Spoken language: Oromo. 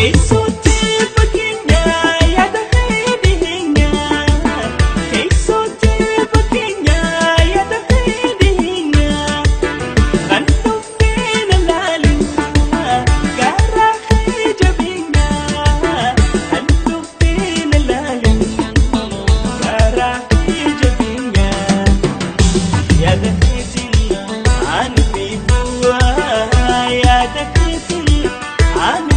Teessootti fakkeenya yaada fedhinya. Teessootti fakkeenya yaada fedhinya. Kan dhuftee na laalin garaa jabeenya. Kan dhuftee na laalin garaa jabeenya. Yaada keetiin ani beeku, yaada keetiin ani.